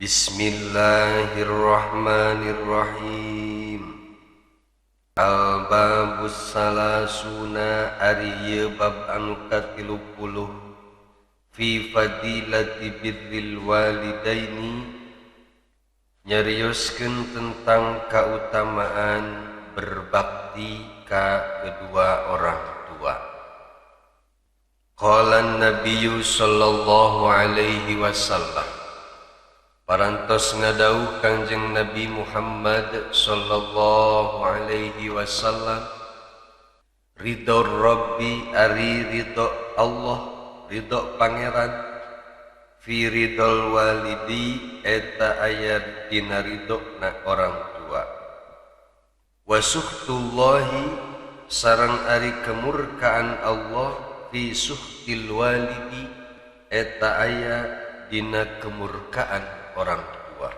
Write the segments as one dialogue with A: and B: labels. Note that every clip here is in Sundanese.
A: Bismillahirrahmanirrahim. Al-babus salasuna ari ieu bab anu ka-30 fi fadilati birril walidaini, nyarioskeun tentang kautamaan berbakti ka kedua orang tua. Qala Nabiyyu sallallahu alaihi wasallam, parantos ngadawuh Kangjeng Nabi Muhammad sallallahu alaihi wasallam, ridho Rabbi ari ridho Allah, ridho Pangeran, fi ridhol walidi eta aya dina ridho na orang tua, wa suhtullahi sareng ari kemurkaan Allah fi suhtil walidi eta aya dina kemurkaan orang tua.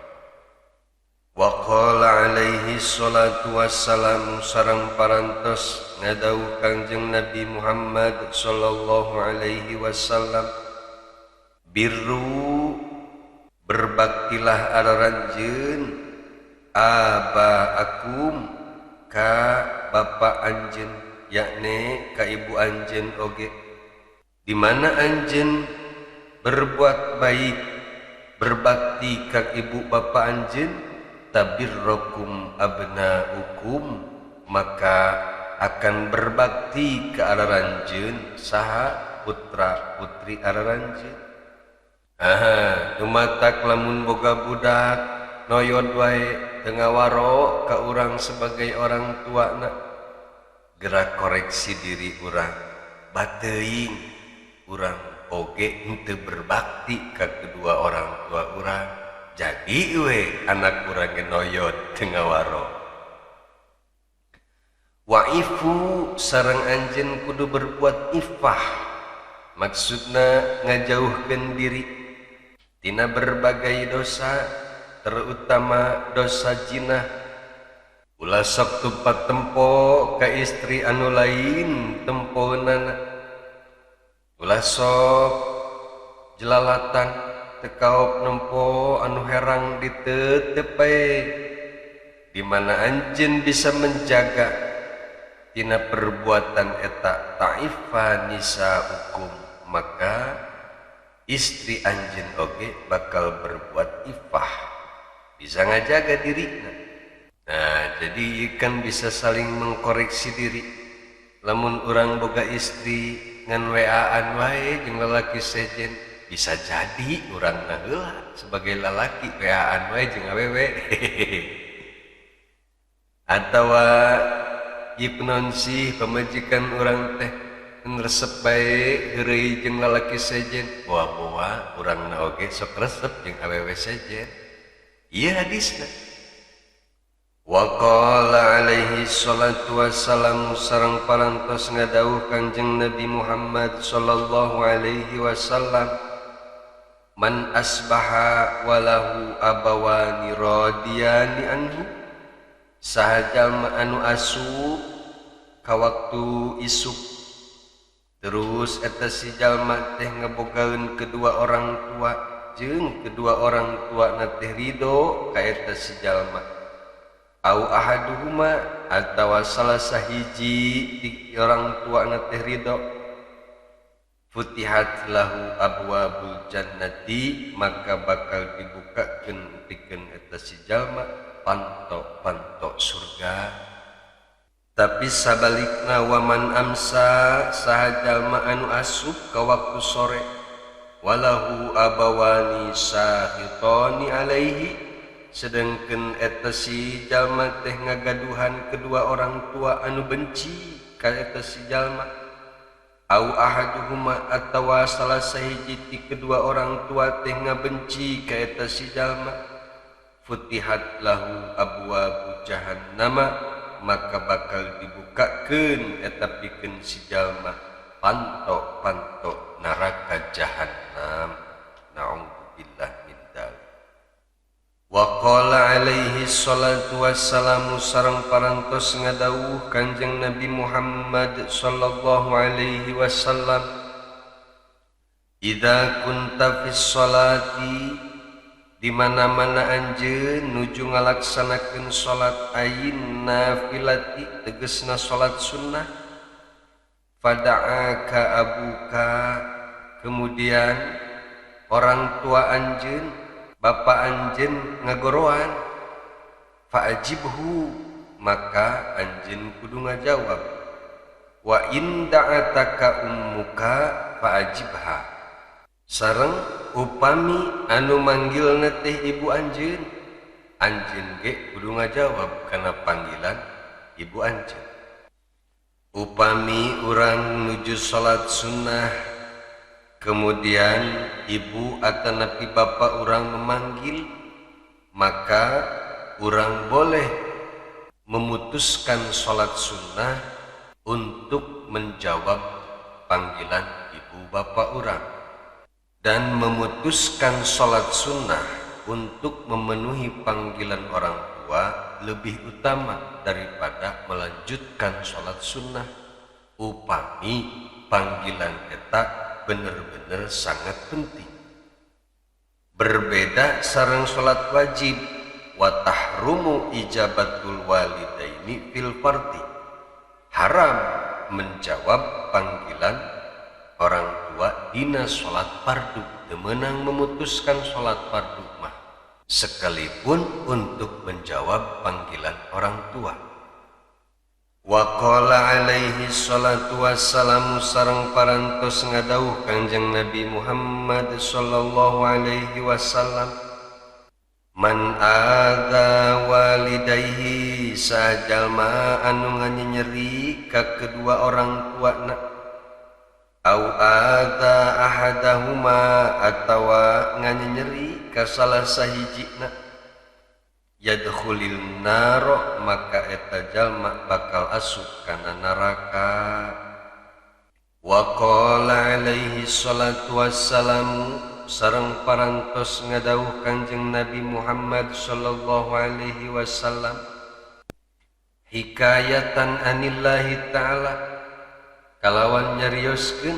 A: Wa qala alaihi salatu wassalam sareng parantos ngadawuh Kangjeng Nabi Muhammad sallallahu alaihi wasallam, birru berbaktilah araranjeun aba akum ka bapa anjeun, yakni ka ibu anjeun oge, di mana anjeun berbuat baik berbakti ka ibu bapa anjeun, tabirrokum abnaukum maka akan berbakti ka araranjeun saha putra putri araranjeun. Aha, dumatak lamun boga budak noyod wae teu ngawaro ka urang sebagai orang tuana, gerak koreksi diri urang, bateuing urang oge henteu berbakti ka kedua orang tua urang, jadi we anak urang ge noyod teu ngawaro. Wa'ifu sareng anjeun kudu berbuat ifah, maksudna ngajauhkeun diri tina berbagai dosa, terutama dosa jinah. Ulah sok tupat tempo ka istri anu lain temponana, ulah sok jelalatan teu kaop nempo anu herang ditetep bae, di mana anjeun bisa menjaga tina perbuatan eta ta'ifa nisaukum maka istri anjeun oge bakal berbuat ifah, bisa ngajaga dirina. Nah, jadi kan bisa saling mengkoreksi diri. Lamun urang boga istri ngan WA-an wae jeung lalaki sejen, bisa jadi urang heula sebagai lalaki WA-an wae jeung awewe. Atawa ieu sih pamajikan urang teh resep bae heureuy jeung lalaki sejen, boa-boa urangna oge sok resep jeung awewe sejen. Ieu hadisna. Wa qala alaihi salatu wassalam sareng parantos ngadawuh Kangjeng Nabi Muhammad sallallahu alaihi wasallam, man asbaha walahu abawani radiyani anhu, saha jalma anu asup ka waktu isuk terus eta si jalma teh ngebogaeun kedua orang tua jeung kedua orang tua na teh ridho ka eta si jalma, au ahaduhuma atawa salah sahiji ti orang tua na teh ridho, futihat lahu abwabul jannati maka bakal dibukakeun pikeun eta si jalma panto-panto surga. Tapi sabalikna waman amsa saha jalma anu asup ka waktu sore, walahu abawani sahitoni alaihi, sedangkan eta si jalma teh ngagaduhan kedua orang tua anu benci ka eta si jalma, au ahaduhuma atawa salah sahiji ti kedua orang tua teh ngabenci ka eta si jalma, futihat lahu abwabu jahannama maka bakal dibukakeun eta pikeun si jalma panto-panto neraka jahannam. Na'udzubillah min dzalik. Wa qala alaihi salatu wassalamu sareng parantos ngadawuh Kanjeng Nabi Muhammad sallallahu alaihi wasallam, idza kunta fis salati Di mana-mana anjeun nuju ngalaksanakeun salat ain nafilati tegesna salat sunnah, fada'aka abuka, kemudian orang tua anjeun, bapak anjeun ngagoroan, fa'ajibhu, maka anjeun kudu ngajawab. Wa in da'ataka ummuka fa'ajibha, sareng upami anu manggilna teh ibu anjeun, anjeun ge kudu ngajawab kana panggilan ibu anjeun. Upami urang nuju salat sunnah, kemudian ibu atanapi bapak urang memanggil, maka urang boleh memutuskan salat sunnah untuk menjawab panggilan ibu bapak urang, dan memutuskan salat sunnah untuk memenuhi panggilan orang tua lebih utama daripada melanjutkan salat sunnah upami panggilan eta bener-bener sangat penting. Berbeda sareng salat wajib, wa tahrumu ijabatul walidaini fil fardhi, haram menjawab panggilan orang tua dina salat fardu, teu meunang memutuskan salat fardu mah sekalipun untuk menjawab panggilan orang tua. Wa qala alaihi salatu wassalamu, sareng parantos ngadawuh Kanjeng Nabi Muhammad sallallahu alaihi wasallam, man adza walidayhi, sajalma anu nganyenyeri ka kedua orang tuana, au adza ahadahuma, atawa nganyenyeri ka salah sahijina, yadkhulil naro, maka eta jalma bakal asup kana neraka. Wa qala alaihi salatu wassalamu, sareng parantos ngadawuh Kanjeng Nabi Muhammad sallallahu alaihi wasallam, hikayatan anillahi ta'ala, kalawan nyarioskeun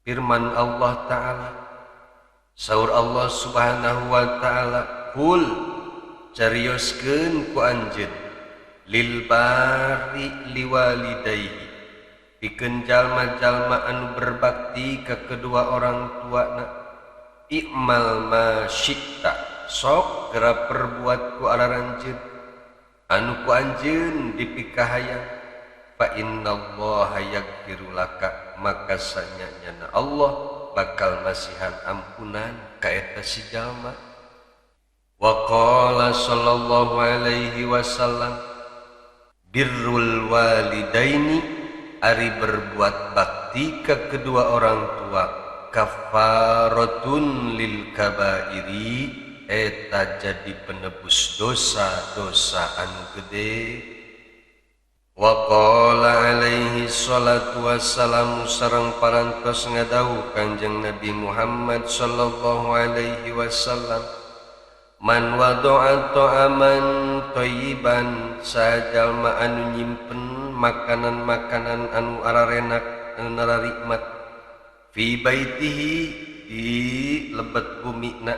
A: firman Allah ta'ala. Saur Allah subhanahu wa ta'ala, kul, carioskeun ku anjeun, lil bari liwalidayhi, pikeun jalma-jalma anu berbakti ka kedua orang tuana, i'mal ma syi'ta, sok geura perbuat ku araranjeun anu ku anjeun dipikahayang, fa innallaha yaghfiru laka, maka sanyana Allah bakal masihan ampunan ka eta si jalma. Wa qala sallallahu alaihi wasallam, birrul walidaini, ari berbuat bakti ke kedua orang tua, kafaratun lil kabairi, eta jadi penebus dosa-dosa anu gede. Wa qala alaihi salatu wassalamu, sareng parantos ngadawuh Kanjeng Nabi Muhammad sallallahu alaihi wasallam, man wada'a ta'aman thayyiban, sajalma anu nyimpen makanan-makanan anu ararenak anu nararikmat, fi baitihi, di lebet bumina,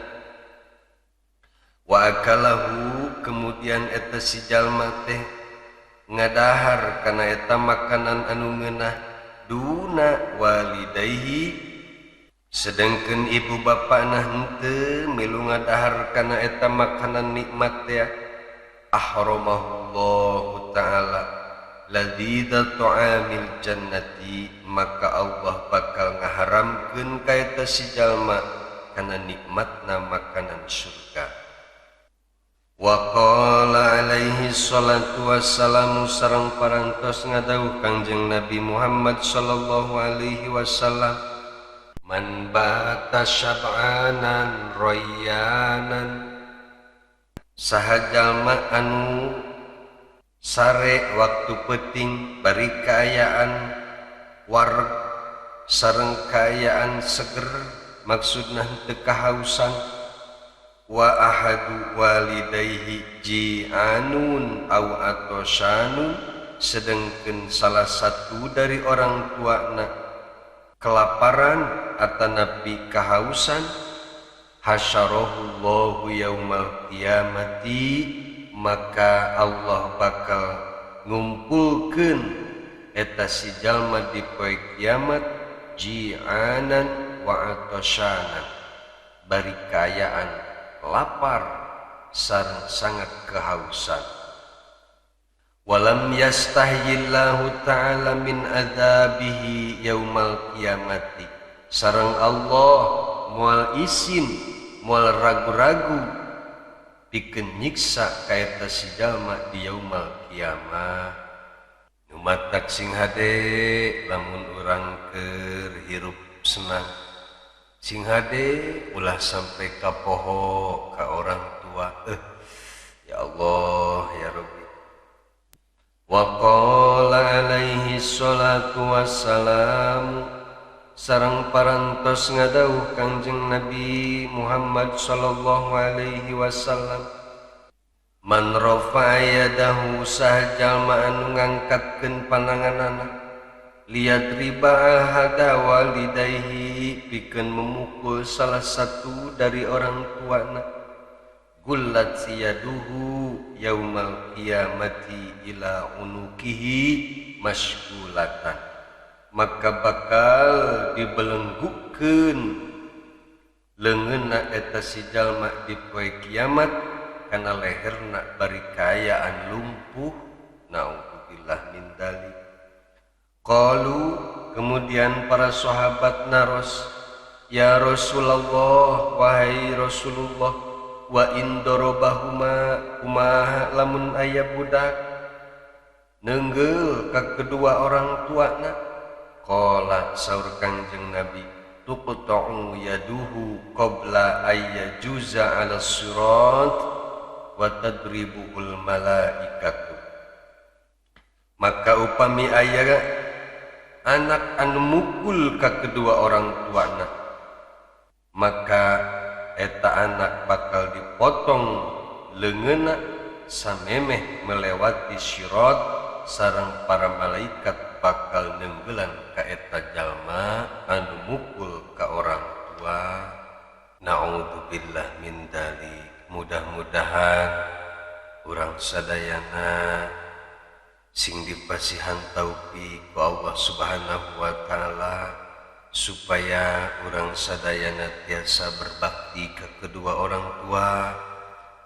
A: wa akalahu, kemudian eta si jalma teh ngadahar kana eta makanan anu ngeunah, duna walidayhi, sedangkan ibu bapakna henteu milu ngadahar kana eta makanan nikmat ya, ahramahullahu ta'ala ladzidza ta'amil jannati, maka Allah bakal ngaharamkeun ka eta si jalma kana nikmatna makanan surga. Wa qala alaihi salatu wassalamu, sareng parantos ngadawuh Kanjeng Nabi Muhammad sallallahu alaihi wasallam, man bata syab'anan royanan, saha jalma anu sare waktu peuting bari kaayaan wareg sareng kaayaan seger, maksudna henteu kahausan, wa ahadu walidayhi ji'anun aw atosyanun, sedangkan salah satu dari orang tuana kelaparan atanapi kehausan, Hasyarahullahu yaumal qiyamati, maka Allah bakal ngumpulkeun eta si jalma di poe kiamat ji'anan wa atasyanan, bari kaayaan lapar sareng sangat kehausan. Walam yastahyillahu ta'ala min adzabihi yaumal qiyamati, sareng Allah moal isin moal ragu-ragu pikeun nyiksa ka eta si jalma di yaumal qiyamah. Nu matak sing hade lamun urang keur hirup senang, sing hade ulah sampai kapoho ka orang tua. Ya Allah ya Rabbi. Wa qala alaihi salatu wassalam, sareng parantos ngadawuh Kangjeng Nabi Muhammad sallallahu alaihi wasallam, man rafa'a yadahu, saha jalma anu ngangkatkeun pananganana, liyadriba ahada walidayhi, pikeun memukul salah satu dari orang tuana, gullat siyaduhu yaumal qiyamati ila unukihi masygulatan, maka bakal dibelenggukeun leungeunna eta si jalma di poe kiamat kana leherna bari kaayaan lumpuh. Naudzubillah min dzalik. Qalu, kemudian para sahabat naros, ya Rasulullah, wahai Rasulullah, wa in darabahuma, kumaha lamun aya budak neunggel ka kedua orang tuana? Qala, saur Kangjeng Nabi, tuqta'u yaduhu qabla ayyajuza 'ala sirat wa tadribuhul malaikatu. Maka upami aya anak anu mukul ka kedua orang tuana, maka eta anak bakal dipotong leungeunna samemeh melewati sirat, sareng para malaikat bakal nenggelan ka eta jalma anu mukul ka orang tua. Naudzubillah min dzalik. Mudah-mudahan urang sadayana sing dipasihan taufik ku Allah Subhanahu wa taala supaya urang sadayana tiasa berbakti ke kedua orang tua.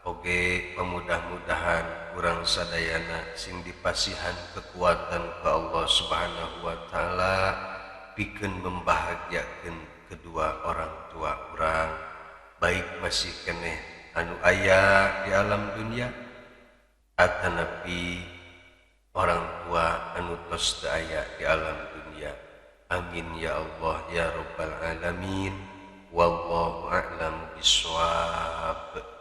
A: Oge pemudah-mudahan urang sadayana sing dipasihan kekuatan ke Allah Subhanahu wa taala pikeun membahagiakeun kedua orang tua urang, baik masih keneh anu aya di alam dunia atanapi orang tua anu tos teu aya di alam dunia. Amin ya Allah ya Rabbal alamin. Wallahu a'lam bishawab.